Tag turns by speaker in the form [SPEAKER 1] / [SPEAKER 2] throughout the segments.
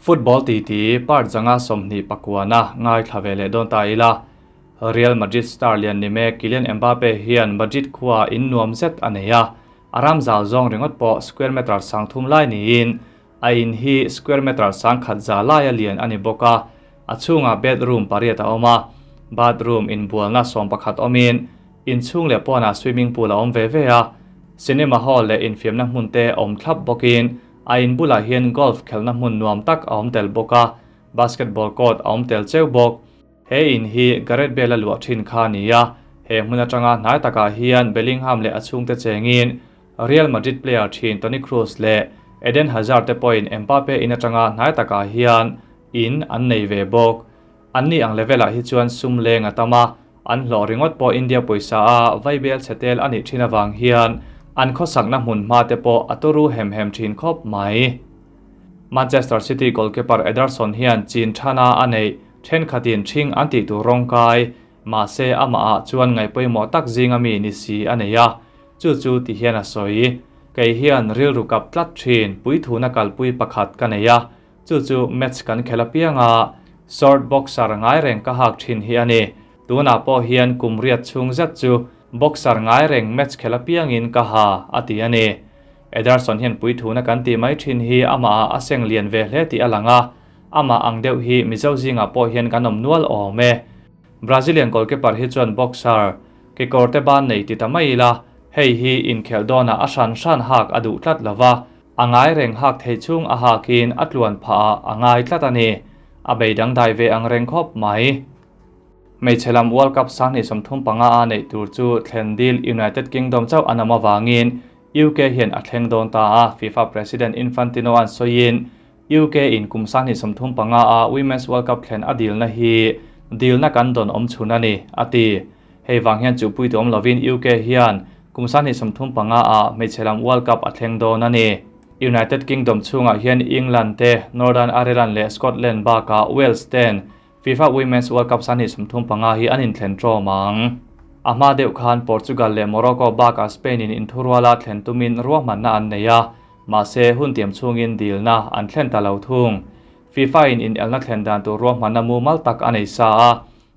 [SPEAKER 1] Football titi part zanga 29-na ngaithla ve leh dawn ta ila. Real Madrid star lian ni mek Kylian Mbappe hian Madrid khua in nuam zet a nei a, a ram zal zawng ringawt pawh square meter 3000 lai niin a in hi square meter 10,000 za laia lian a ni bawk a, a chhungah bedroom pariat a awm a, bathroom inbualna 11 awmin inchhung leh pawnah swimming pool a awm ve ve a, cinema hall leh infiamna hmun te awm thlap bawkin a in bulah hian golf khelhna hmun nuam tak a awm tel bawk a, basketball court a awm tel cheu bawk. He in hi Gareth Bale a luah thin kha a ni a, he hmun atanga hnai takah hian Bellingham leh a chhungte chengin Real Madrid player thin Toni Kroos leh Eden Hazard te pawhin Mbappe in atanga hnai takah hian in an nei ve bawk. An ni ang level ah hi chuan sum leng a tam a, an hlawh ringawt pawh India pawisa a vaibel chhe tel a nih thin avang hian an khawsakna hmun hma te pawh a turu hem hem thin khawp mai. Manchester City goalkeeper Ederson hian chin thana a neih thenkhatin ṭhing an tih tur rawng kai, mahse amah ah chuan ngaih pawimawh tak zinga mi ni si a nei a, chu chu ti hian a sawi. Kei hian rilru kap tlat ṭhin puithuna kalpui pakhat ka nei a, chu chu match kan khel apiang a, short boxer ngai reng ka hak ṭhin hi a ni. Tunah pawh hian kum riat chhung zet chu boxer ngai reng match khel apiangin ka ha a ti a ni. Ederson hian puithuna kan tih mai ṭhin hi amah ah a seng lian ve hle tih a lang a, amah ang deuh hi Mizo zingah pawh hian kan awm nual awm e. Brazilian goalkeeper hi chuan boxer kekawr te ban nei ti ta mai ila, hei hi inkhelh dawnah a hran hran hak a duh tlat lova, a ngai reng hak thei chung a hakin a tluan phah ah a ngai tlat a ni. A bei dangdai ve ang reng khawp mai. Hmeichhe lam World Cup 2035 a neih tur chu thlen dil United Kingdom chauh an awm avangin UK hian a thleng dawn ta a, FIFA President Infantino an sawiin UK in kum 2035 a Women's World Cup thlen a dilna hi dilna kan dawn awm chhun a ni, a ti. Hei vang hian chuhpui tu awm lovin UK hian kum 2035 a hmeichhe lam World Cup a thleng dawn a ni. United Kingdom chhungah hian England te, Northern Ireland leh Scotland bakah Wales ten FIFA Women's World Cup 2035 hi an inthlen ṭawm ang. A hma deuh khan Portugal leh Morocco bakah Spain in inthuruala thlen tumin ruahmanna an nei a, mahse hun tiam chhungin dilna an thlen ta lo thung. FIFA in inelna thlen dan tur ruahmanna mumal tak a nei sa a,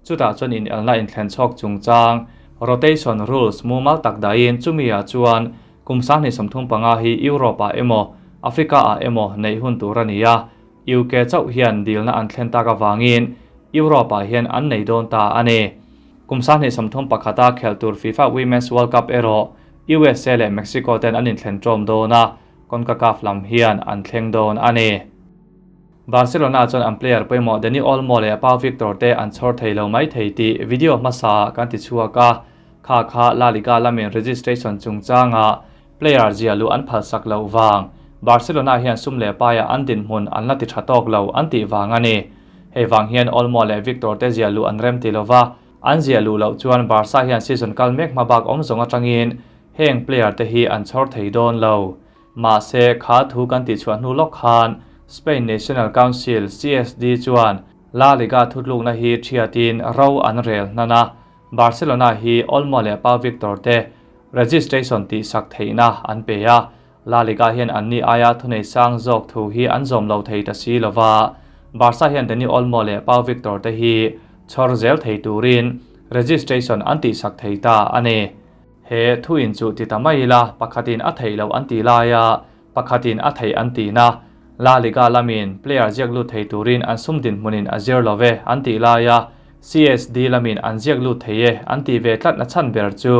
[SPEAKER 1] chutah chuan inelna inthlen chhawk chungchang rotation rules mumal tak dahin chumi ah chuan kum 2035 hi Europe ah emaw Africa ah emaw neih hun tur a ni a, UK chauh hian dilna an thlen tak avangin Europe ah hian an nei dawn ta a ni. Kum 2031 a khelh tur FIFA Women's World Cup erawh USA leh Mexico ten an inthlen ṭawm dawn a, CONCACAF lam hian an thleng dawn a ni. Barcelona chuan an player pawimawh Dani Olmo leh Pau Victor te an chhawr thei lo mai thei tih video hmasa kan ti chhuak a, kha kha La Liga lamin registration chungchanga player zia luh an phalsak loh vang. Barcelona hian sum leh paia an dinhmun an la ti tha tawk lo an tih vang a ni. Hei vang hian Olmo leh Victor te zia luh an rem ti lova, an zia luh loh chuan Barca hian season kal mek hma bak awm zawng atangin heng player te hi an chhawr thei dawn lo. Mahse, kha thu kan tih chhuah hnu lawk khan Spain National Council, CSD, chuan La Liga thutlukna hi thiatin ro an rel hnan a, Barcelona hi Olmo leh Pau Victor te registration tih sak theihna an pe a, La Liga hian an ni aia thunei sang zawk thu hi an zawm lo thei ta si lova, Barca hian Dani Olmo leh Pau Victor te hi chhawr zel thei turin registration an tih sak thei ta a ni. He thu in chu ti ta mai ila, pakhatin a theih loh an ti laia pakhatin a theih an ti na. La Liga lamin player ziak lut thei turin an sum dinhmunin a zir love an tih laia CSD lamin an ziak lut thei e an tih ve tlat na chhan ber chu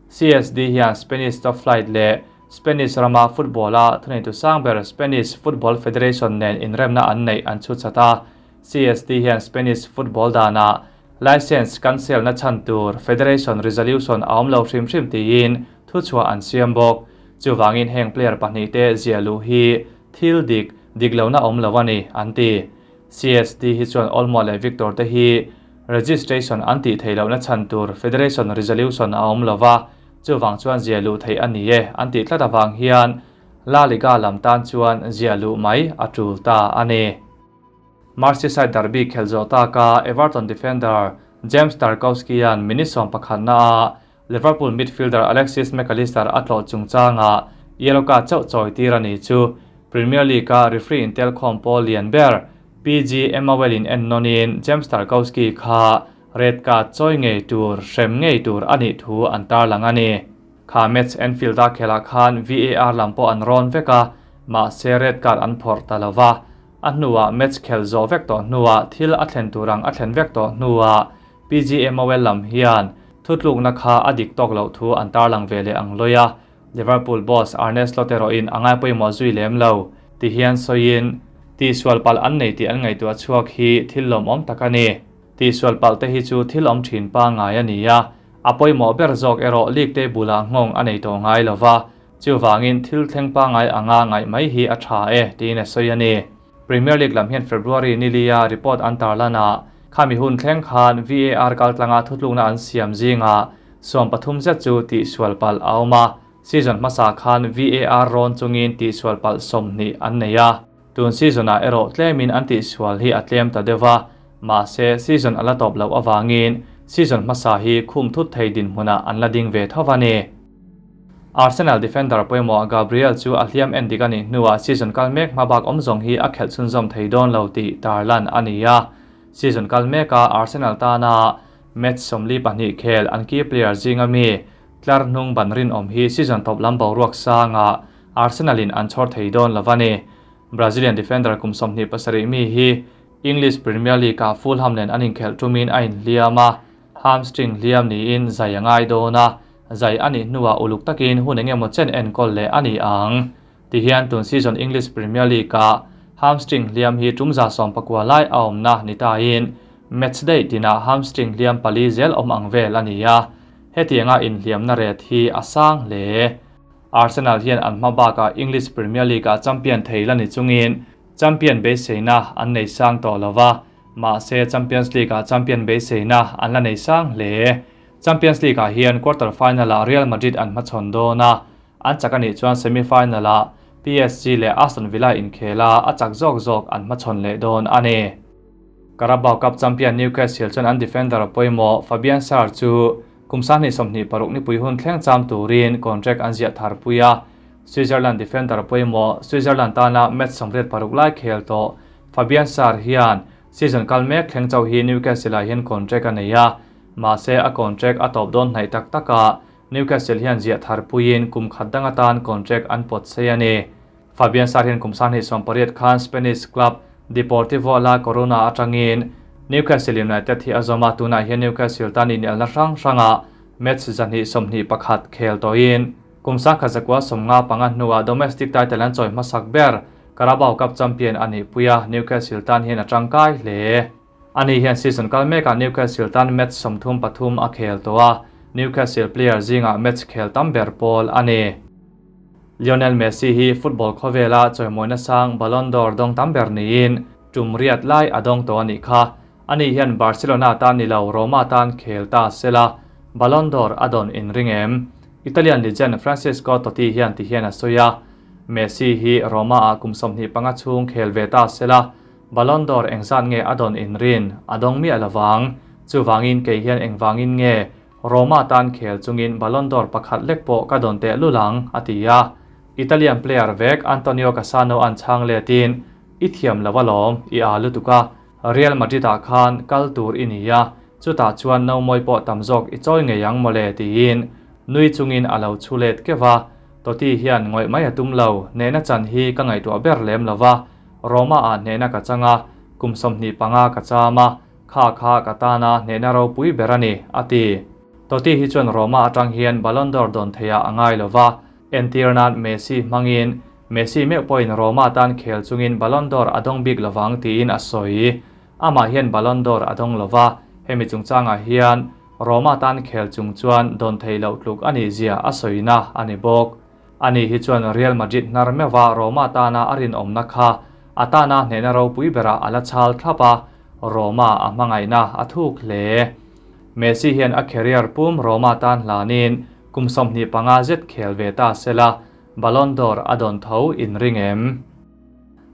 [SPEAKER 1] CSD hian Spanish top flight leh Spanish rama football a thuneitu sang ber Spanish Football Federation nen inremna an neih an chhuchat a, CSD hian Spanish football danah license cancel na chhan tur Federation resolution a awm lo hrim hrim tiin thuchhuah an siam bawk. Chuvangin heng player pahnih te zia luh hi thil dik, dik lohna awm lo a ni, an ti. CSD hi chuan Olmo leh Victor te hi registration an tih theih lohna chhan tur Federation resolution a awm lova, chuvang chuan zia luh theih a ni e an tih tlat avang hian La Liga lam tan chuan zia luh mai a tul ta a ni. Merseyside derby khelh zawh taka Everton defender James Tarkowski-a'n minute 11 a Liverpool midfielder Alexis Mac Allister a tlawh chungchanga yellow card chauh chawi tir a ni chu Premier League-a referee intelkhawm pawl lian ber. PGMOL in en nawnin James Tarkowski kha red card chawi ngei tur, hrem ngei tur a nih thu an tarlang a ni. Kha match Anfield-a khelh ah khan VAR lam pawh an rawn vek a, mahse red card an phawrh ta lo va. A hnuah match khelh zawh vek tawh hnuah thil a thlen tur ang a thlen vek tawh hnuah PGMOL lam hian thutlukna kha a dik tawk loh thu an tarlang ve leh ang lawi a, Liverpool boss Arne Slot erawhin a ngai pawimawh zui lem lo ti hian sawiin, Tihsual palh an nei tih an ngaihtuah chhuak hi thil lawmawm tak a ni. Tihsual palh te hi chu thil awm thin pangngai a ni a, a pawimawh ber zawk erawh league table ah nghawng a nei tawh ngai lo va, chuvangin thil thleng pangngai anga ngaih mai hi a tha e, tiin a sawi a ni. Premier League lam hian February nilia report an tarlan ah khami hun thleng khan VAR kaltlanga thutlukna an siam zingah 13 zet chu tihsual palh a awm a, season hmasa khan VAR rawn chungin tihsual palh 20 an nei a, tun season ah erawh tlemin an tihsual hi a tlem ta deuh a, mahse season a la tawp loh avangin season hmasa hi khum thut thei dinhmunah an la ding ve tho a ni. Arsenal defender pawimawh Gabriel chu a hliam en dik a nih hnuah season kal mek hma bak awm zawng hi a khelh chhunzawm thei dawn lo tih tarlan a ni a. Season kal meka Arsenal tana match 42 khel an key player zinga mi tlar hnung ban rinawm hi season tawp lam boruak sangah Arsenal in an chhawr thei dawn lo a ni. Brazilian defender kum 27 mi hi English Premier League ah Fulham nen an inkhelh tumin a inhliam a, hamstring hliam niin zai a ngai dawn a, zai a nih hnuah uluk takin hun eng emaw chen enkawl leh a ni ang. Tihian tun season English Premier League ah hamstring hliam hi tum 19 lai a awmna ni tain match daih tinah hamstring hliam pali zel awm ang vel a ni a, hetianga inhliamna ret hi a sang hle. Arsenal hian an hma bakah English Premier League ah champion thei la ni chungin champion beiseina an nei sang tawh lo va, mahse Champions League ah champion beiseina an la nei sang hle. Champions League ah hian quarter final ah Real Madrid an hmachhawn dawn a, an chak a nih chuan semi final ah PSG leh Aston Villa inkhel a, a chak zawk zawk an hmachhawn leh dawn a ni. Carabao Cup champion Newcastle chuan an defender pawimawh Fabian Schar chu kum 2026 nipui hun thleng cham turin contract an ziah thar pui a. Switzerland defender pawimawh Switzerland tana match 86 lai khel tawh Fabian Schar hian season kal mek thleng chauh hi Newcastle ah hian contract a nei a, mahse a contract a tawp dawn hnaih tak takah Newcastle hian ziah thar puiin kum khat dang atan contract an pawt sei a ni. Fabian Schar hian kum 28 khan Spanish club Deportivo La Coruna atangin Newcastle United hi a zawm a, tunah hian Newcastle tan inelna hrang hrangah match 221 khel tawhin kum 1995 hnuah domestic title an chawi hmasak ber Carabao Cup champion a nih pui a, Newcastle tan hian a tangkai hle. Ani hian season kal mekah Newcastle tan match 33 a khel tawh a, Newcastle player zingah match khel tam ber pawl a ni. Lionel Messi hi football khawvela chawimawina sang Ballon d'Or dawng tam ber niin tum riat lai a dawng tawh a nih kha. Ani hian Barcelona tan ni lo Roma tan khel ta sela Ballon d'Or a dawn inring em? Italian legend Francesco Totti hian ti hian a sawi a, Messi hi Roma ah kum 25 chhung khel ve ta sela Ballon d'Or engzat nge a dawn inrin a dawng miah lovang. Chuvangin kei hian engvangin nge Roma tan khel chungin Ballon d'Or pakhat lek pawh ka dawn teh lul ang, a ti a. Italian player vek Antonio Cassano an chhang letin, I thiam lo alawm, i a lutuk a, Real Madrid ah khan kal tur i ni a, chutah chuan no mawi pawh tam zawk i chawi ngei ang mawle, tiin nui chungin a lo chhu let keuh a. Totti hian ngawih mai a tum lo, hnehna chan hi ka ngaihtuah ber lem lo va, Roma ah hnehna ka chang a, kum 25 ka cham a, kha kha ka tana hnehna ropui ber a ni, a ti. Totti hi chuan Roma atang hian Ballon d'Or dawn theiah a ngai lo va, entir nan Messi hmangin Messi meuh pawhin Roma tan khel chungin Ballon d'Or a dawng bik lovang tiin a sawi. Amah hian Ballon d'Or a dawng lo va, hemi chungchangah hian Roma tan khel chung chuan dawn thei loh tluk a nih zia a sawina a ni bawk. Ani hi chuan Real Madrid hnar meuha Roma tana a rinawmna kha a tana hnehna ropui berah a la chhal thlap a, Roma a hmangaihna a thuk hle. Messi hian a career pum Roma tan hlanin kum 25 zet khel ve ta sela, Ballon d'Or a dawn tho inring em?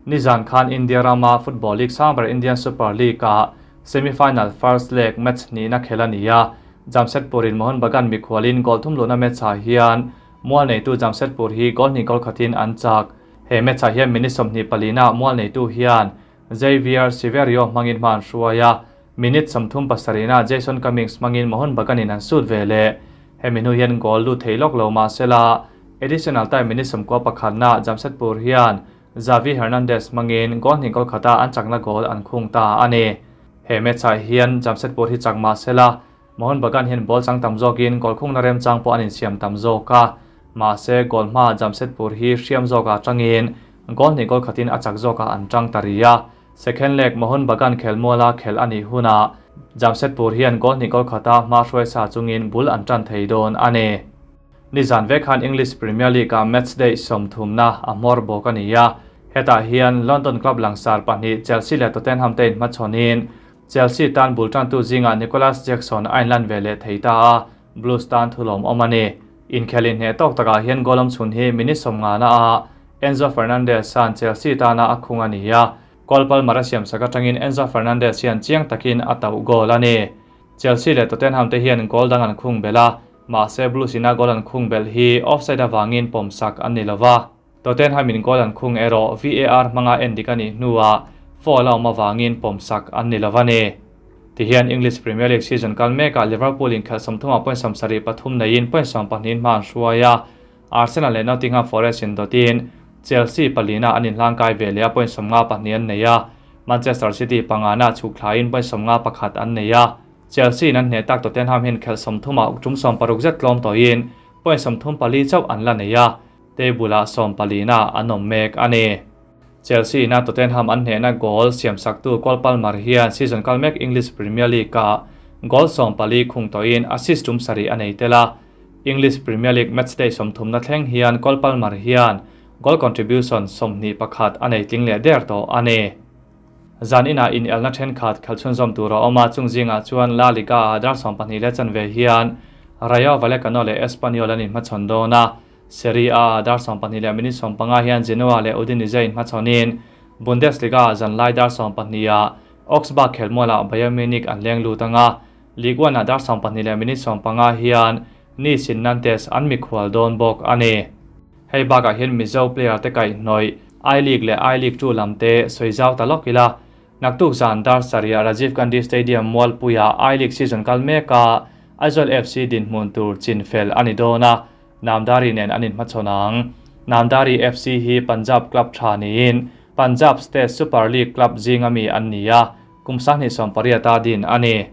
[SPEAKER 1] Nizan khan India rama Football League sang ber Indian Super League ah semi-final first leg match hnihna khel a ni a, Jamshedpur in Mohun Bagan mikhualin goal thum luhna match ah hian mual neitu Jamshedpur hi goal hnih goal khatin an chak. He match ah hian minute 24 na mual neitu hian Javier Siverio hmangin hma an hruai a, minute 37 na Jason Cummings hmangin Mohun Bagan in an sut ve leh. Hemi hnu hian goal lut thei lawk lo mah sela additional time minute 91 na Jamshedpur hian Xavi Hernandez hmangin goal hnih goal khata an chakna goal an khung ta a ni. He match ah hian Jamshedpur hi chak mah sela Mohun Bagan hian ball chang tam zawkin goal khungna remchang pawh an insiam tam zawk a, mahse goal hma Jamshedpur hi hriam zawkah tangin goal hnih goal khatin a chak zawkah an tang ta rih a. Second leg Mohun Bagan khelmuala khel a nih hunah Jamshedpur hian goal hnih goal khata hma hruai sa chungin bul an tan thei dawn a ni. Nizan vek khan English Premier League ah match day 30 na a hmawr bawk a ni a, hetah hian London club langsar pahnih Chelsea leh Tottenham te inhmachhawnin Chelsea tan bul tantu zingah Nicolas Jackson a inlan ve leh thei ta a, Blues tan thulawm awm a ni. Inkhelin hneh tawk takah hian goal awm chhun hi minute 50 na a Enzo Fernandez an Chelsea tana a khung a ni a, Cole Palmer a siam sak atangin Enzo Fernandez hian chiang takin a tauh goal a ni. Chelsea leh Tottenham te hian goal dang an khung belh a, mahse Blues ina goal an khung belh hi offside avangin pawm sak an ni lova. Tottenham in goal an khung erawh VAR hmanga endik a nih hnuah foul a awm avangin pawm sak an ni lova ni. Tihian English Premier League season kal mekah Liverpool in khelh 30 point 73 neiin point 12 hma an hruai a, Arsenal leh Nottingham Forest in dawtin Chelsea palina an inhlangkai ve leh a point 52 an nei a, Manchester City pangana chhuk thlain point 51 an nei a. Chelsea in an hneh tak Tottenham hian khelh 30 tum 60 zet tlawm tawhin point 34 chauh an la nei a, table ah 14 na an awm mek a ni. Chelsea na Tottenham an hnehna goal siam saktu Cole Palmer hian season kal mek English Premier League ah goal 14 khung tawhin assist tum 7 a nei tel a. English Premier League matchday 30 na thleng hian Cole Palmer hian goal contribution 21 a nei tling leh der tawh a ni. Zan ina in elna thenkhat khalchhun zawm tur a awm a, chung zingah chuan La Liga ah dar 12 leh chanve hian Rayo Vallecano leh Espanyol an inhmachhawn dawn a. Serie A dar 12 leh minute 15 hian Genoa leh Udinese inhmachhawnin Bundesliga zanlai dar 12 ah Augsburg khelmualah Bayern Munich an leng lut anga, Ligue 1 ah dar 12 leh minute 15 hian Nice in Nantes an mikhual dawn bawk a ni. Hei bakah hian Mizo player te kaihhnawih I League leh I League 2 lam te sawi zau ta lawk ila. Naktuk zan dar 7 ah Rajiv Gandhi Stadium mualpuia I League season kal meka Aizawl FC dinhmun tur chinfel a ni dawn a, Namdari nen an inhmachhawn ang. Namdari FC hi Punjab club tha niin Punjab State Super League club zinga mi an ni a, kum 2018 a din a ni.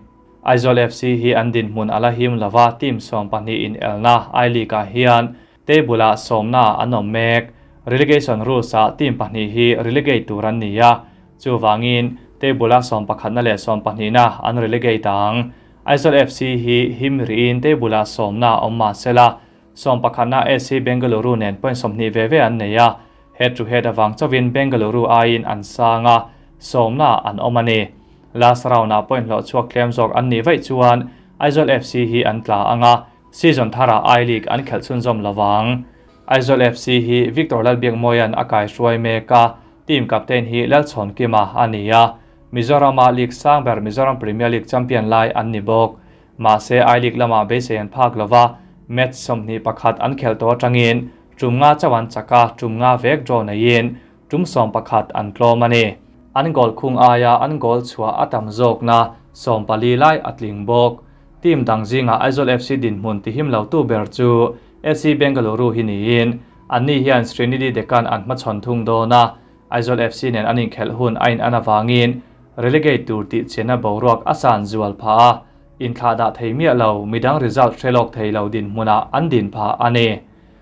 [SPEAKER 1] Aizawl FC hi an dinhmun ala him lova team 12 in elna I League ah hian table ah 10 na an awm mek. Relegation rules ah team pahnih hi relegate tur an ni a, chuwangin table ah 11 na leh 12 na an relegate ang. Aizawl FC hi him riin table ah 10 na awm ma sela 11 na SC Bengaluru nen point 20 ve ve an nei a, head to head awang chawin Bengaluru aiin an sanga 10 na an awm a ni. Last round ah point hlo chuak tlem zawk an ni vai chuan Aizawl FC hi an tla anga, season thara I League an khelh chhunzawm lawang. Aizawl FC hi Victor Lalbiakmawian a kai hruai meka, team captain hi Lalchhawn Kima a ni a. Mizoram a League sangber Mizoram Premier League champion lai an ni bawk. Mahse I League lama beisei an phak lova, match 21 an khel to atangin tum nga chawan chaka tum nga vek draw neiin tum 11 an tlawm a ni. An goal khung aia an goal chhuah atam zawk na 14 lai a tling bawk. Team dang zinga Aizawl FC dinhmun tihim lo tu ber chu SC Bengaluru hi niin an ni hian Srinidhi Deccan an hmachhawn thung dawn a. Aizawl FC nen an inkhelh hun a in an awangin relegate tur tih chianna boruak a san zual pha a, inthlah dah thei miah lo midang result hrelawk thei lo dinhmunah an din pha a ni.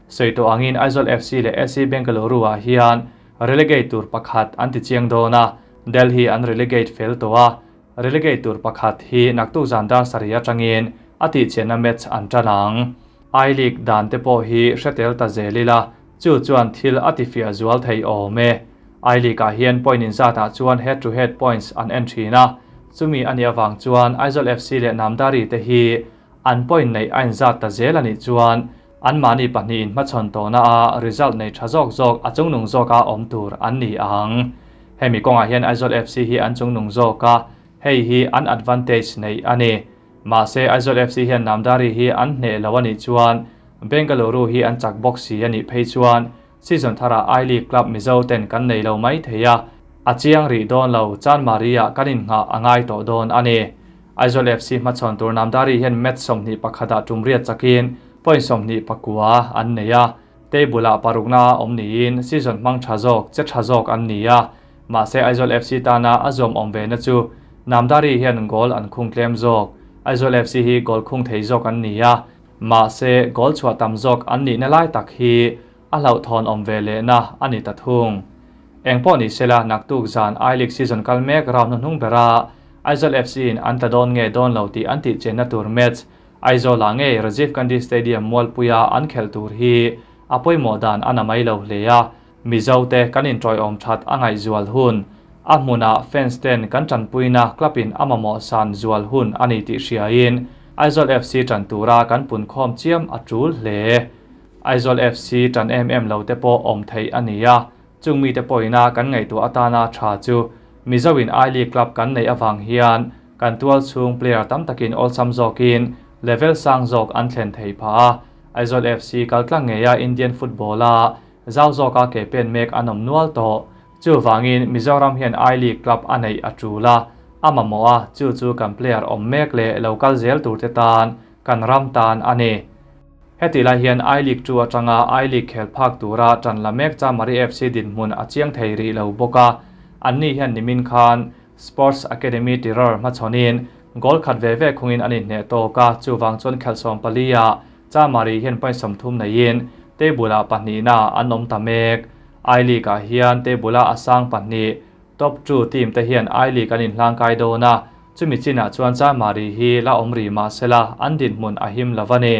[SPEAKER 1] Sawi tawh angin Aizawl FC leh SC Bengaluru ah hian relegate tur pakhat an ti chiang dawn a, Delhi an relegate fel tawh a, relegate tur pakhat hi naktuk zan dar 7 atangin a tih chianna match an tan ang. I League dan te pawh hi hretel ta zelila chu chuan thil a ti fiah zual thei awm e. I League ah hian point in zatah chuan head to head points an en thin a, chumi ani awang chuan Aizawl FC leh Namdari te hi an point nei a inzat ta zel ani chuan an mahni pahnih in hmachhawn tawhna a result nei tha zawk zawk a chungnung zawk a awm tur an ni ang. Hemi kawngah hian Aizawl FC hi an chungnung zawk a, hei hi an advantage nei ani. Mahse Aizawl FC hian Namdari hi an hneh lo ani chuan Bengaluru hi an chak bawk si ani phei chuan season thara I League club Mizo ten kan nei lo mai thei a. A chiang rih dawn lo, Chanmari-ah kan innghah a ngai tawh dawn a ni. Aizawl FC hmachhawn tur Namdari hian match 21 ah tum riat chakin point 29 an nei a, table-ah parukna a awm niin season hmang tha zawk, che tha zawk an ni a. Mahse Aizawl FC tana a zuam awm ve na chu Namdari hian goal an khung tlem zawk. Aizawl FC hi goal khung thei zawk an ni a, mahse goal chhuah tam zawk an nihna lai tak hi a hlauhthawn awm ve lehna a ni ta thung. Engpawh ni sela, naktuk zan I-League season kal mek round hnuhnung bera Aizawl FC in an tla dawn nge dawn lo tih an tih chenna tur match Aizawlah ngei Rajiv Gandhi Stadium mualpuia an khelh tur hi a pawimawh dan a na mai lo hle a, Mizote kan inṭawiawm ṭhat a ngaihzual hun, a hmunah fans ten kan ṭanpuina club in a mamawh san zual hun a ni tih hriain Aizawl FC ṭan tura kan punkhawm chiam a ṭul hle. Aizawl FC ṭan em em lo te pawh awm theih a ni a, chung mite pawhina kan ngaihtuah atana ṭha chu Mizoin I-League club kan neih avang hian kan tual chhung player tam takin awlsam zawkin level sang zawk an thlen thei phah a, Aizawl FC kal tlang ngeia Indian football-a zau zawka ke pen mek an awm nual tawh. Chuvangin Mizoram hian I-League club a neih a ṭul a, a mamawh a, chu chu kan player awm mek leh lo kal zel turte tan kan ram tan a ni. Hetih lai hian I-League 2 atanga I-League khel phak tura ṭan la mek Chamari FC dinhmun a chiang thei rih lo bawk a, anni hian nimin khan Sports Academy Tiror hmachhawnin goal khat ve ve khungin an inhneh tawk a, chuvang chuan khelh 14 ah Chamari hian point 30 neiin table ah pahnihna an awm ta mek. I-League ah hian table a a sang pahnih, top 2 team te hian I-League an inhlangkai dawn a, Chumi chinah chuan Chamari hi la awm rih mah sela an dinhmun a him lo a ni.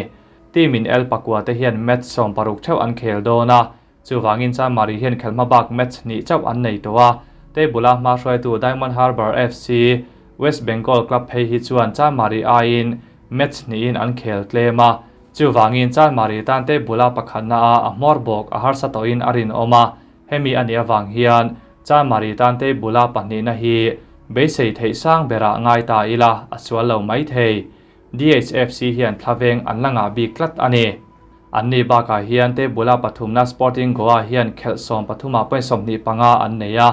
[SPEAKER 1] Team in el pakua te hian match 60 theuh an khel dawn a, chuvangin Chamari hian khelhma bak match hnih chauh an nei tawh a. Table a hma hruaitu Diamond Harbour FC, West Bengal club phei hi chuan Chamari aiin match hnihin an khel tlem a, chuvangin Chamari tan table a pakhatna a a hmawr bawk a harsa tawhin a rinawm a. Hemi a nih avang hian Chamari tan table a pahnihna hi beisei theih sang berah ngai ta ila a sual lo mai thei. DHFC hian thlaveng an la ngah bik tlat a ni. Anni bakah hian table a pathumna Sporting Goa hian khelh 13 ah point 25 an nei a,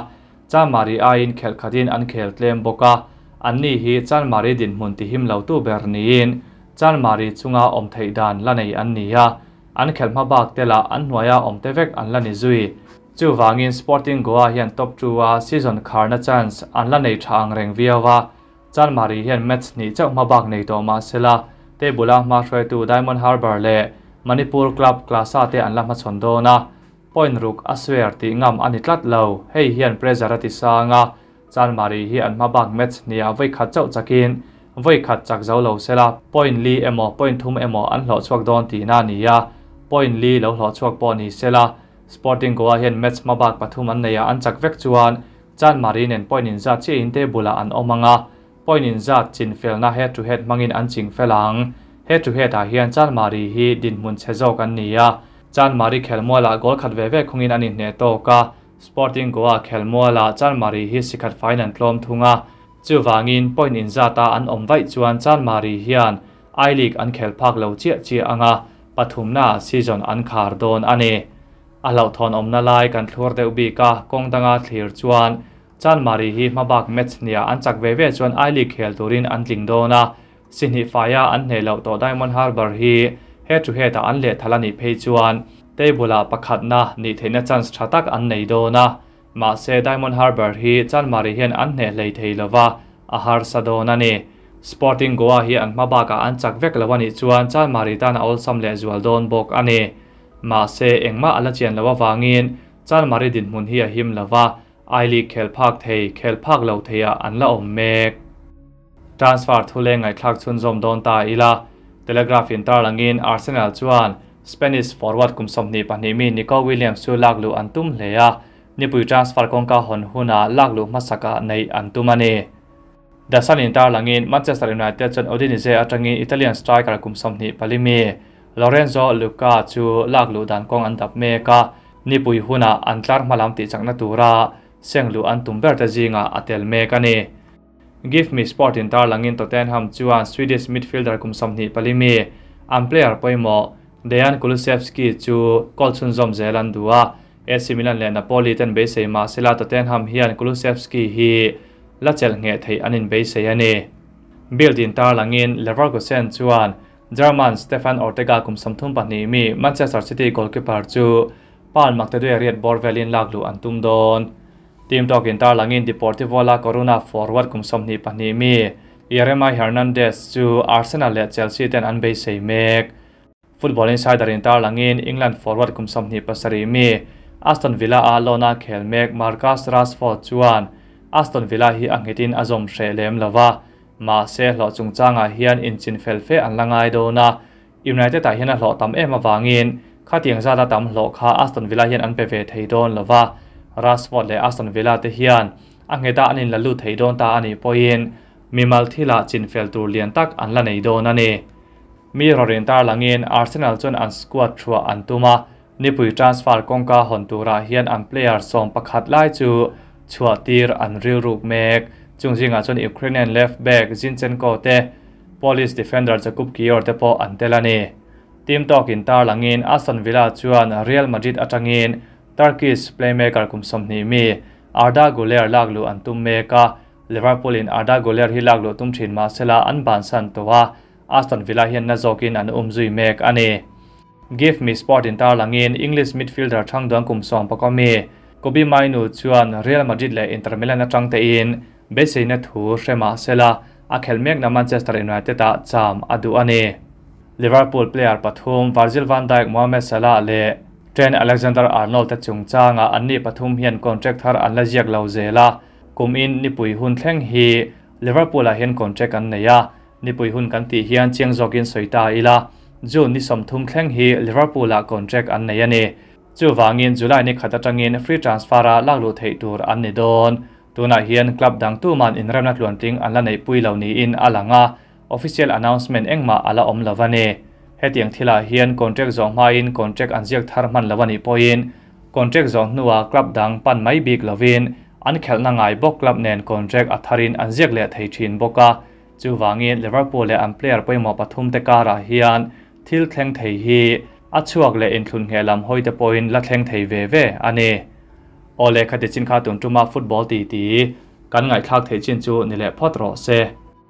[SPEAKER 1] Chanmari aiin khelh khatin an khel tlem bawk a, anni hi Chanmari dinhmun tihim lo tu ber niin Chanmari chunga awm theih dan la nei an ni a, an khelh hma bak te lah an hnuaia awm te vek an la ni zui. Chuvangin Sporting Goa hian top 2 a season kharna chance an la nei tha ang reng viau a, Chanmari hian match hnih chauh hma bak nei tawh mah sela, table a hma hruaitu Diamond Harbour leh Manipur club Klasa te an la hmachhawn dawn a, point ruk a swear tih ngam a ni tlat lo, hei hian pressure a ti sang a, Chanmari hi an hma bak match hniah vawi khat chauh chakin vawi khat chak zo lo sela, point li emaw point thum emaw an hlawh chhuak dawn tihna a ni a, point li lo hlawh chhuak pawh ni sela, Sporting Goa hian match hma bak pathum an nei a, an chak vek chuan Chanmari nen point inzat chiahin table ah an awm ang a, point inzat chin felna head to head hmangin an ching fel ang. Head to head ah hian Chanmari hi dinhmun chhe zawk an ni a, Chanmari khelmualah goal khat ve ve khungin an inhneh tawk a, Sporting Goa khelmualah Chanmari hi sikhat faiin an tlawm thung a, chuvangin point inzata an awm vaih chuan Chanmari hian I-League an khel phak lo chiah chiah ang a, pathumnaah season an khar dawn a ni. A hlauhthawn awmna lai kan thlur deuh bik a, kawng danga thlir chuan Chanmari hi hmabak match hniah an chak ve ve chuan I-League khel turin an tling dawn a, si hnih faia an hneh loh tawh Diamond Harbour hi head to head ah an lehthal a nih phei chuan table ah pakhatna nih theihna chance tha tak an nei dawn a, mahse Diamond Harbour hi Chanmari hian an hneh hlei thei lova, a harsa dawn a ni. Sporting Goa hi an hma bakah an chak vek lo a nih chuan Chanmari tan a awlsam leh zual dawn bawk a ni. Mahse engmah a la chian loh avangin Chanmari dinhmun hi a him lova, I-League khel phak thei, khel phak lo theiah an la awm mek. Transfer thuleng ngaihthlak chhunzawm dawn ta ila, Telegraph in tarlangin Arsenal chuan Spanish forward kum 22 mi Nico Williams chu lak luh an tum hle a, nipui transfer kawngka hawn hunah lak luh hmasakah neih an tum a ni. The Sun in tarlangin Manchester United chuan Udinese atangin Italian striker kum 24 mi Lorenzo Lucca chu lak luh dan kawng an dap mek a, nipui hunah an tlar hmalam tihchakna tura seng luh an tum ber te zingah a tel mek a ni. Give Me Sport in tarlangin Tottenham chuan Swedish midfielder kum 24 mi an player pawimawh Dejan Kulusevski chu goal chhunzawm zel an duh a, AC Milan leh Napoli ten beisei mah sela Tottenham hian Kulusevski hi la chelh ngheh theih an inbeisei a ni. Bild in tarlangin Leverkusen chuan German Stefan Ortega kum 32 mi Manchester City goalkeeper chu Paul Maktaduia riat bawr velin lak luh an tum dawn. Team Talk in tarlangin Deportivo La Coruna forward kum 22 mi Yeremay Hernandez chu Arsenal leh Chelsea ten an beisei mek. Football Insider in tarlangin England forward kum 27 mi Aston Villa a lona khel mek Marcus Rashford chuan Aston Villa hi a nghetin a zawm hreh lem lova ma se hlo chungchangah hian inchin fel fe an la ngai dawn a. United ah hian a hlawh tam em awangin khatiang zata tam hlawh kha Aston Villa hian an pe ve thei dawn lova. Rashford leh Aston Villa te hian a ngheta an in la lut thei dawn ta ani pawhin mimal thila chin fel tur lian tak an la nei dawn ani. Mi rorin tar langin Arsenal chuan an squad thua an tuma nipui transfer kawngka hawn turah hian an player 11 lai chu chhuah tir an ril ruk mek. Chungzinga chuan Ukrainian left back Zinchenko te Polish defender Jakub Kiwior te pawh an tel ani. Team Talk in tar langin Aston Villa chuan Real Madrid atangin Turkish playmaker kum 20 mi Arda Güler laklu an tum mek a. Liverpool in Arda Güler hi laklu tum thin ma sela an ban san towa Aston Villa hian na zawkin an umzui mek ani. Give Me Sport in tar langin English midfielder thangduang kum 11 mi Kobbie Mainoo chuan Real Madrid leh Inter Milan atang te in beiseina thu hrema sela a khel mek na Manchester United a cham a du ani. Liverpool player pathum Virgil van Dijk, Mohamed Salah leh Trent Alexander-Arnold te chungchanga anni pathum hian contract thar an la ziak lo zela kum in nipui hun thleng hi Liverpool a hian contract an nei a. Nipui hun kan ti hian chiang zawkin soita ila June ni 30 thleng hi Liverpool a contract an nei ani. Chu wangin July ni khat atangin free transfer a laklu thei tur an ni dawn. Tuna hian club dang tu man inremna tluanting an la nei pui lo ni in alanga official announcement engma ala awm lovani. Hetiang thila hian contract zawng hmain contract an ziak thar hman lovani pawhin contract zawng hnuah club dang pan mai bik lovin an khelhna ngai bawk club nen contract a tharin an ziak leh thei thin bawk a. Chu wangin Liverpool leh an player pawimawh pathum te karah hian thil thleng thei hi a chhuak leh inthlun nge lam hawi te pawhin la thleng thei ve ve ani. Awle khati chin kha tun tuma football ti ti kan ngaihthlak thei chin chu ni leh phawt rawh se.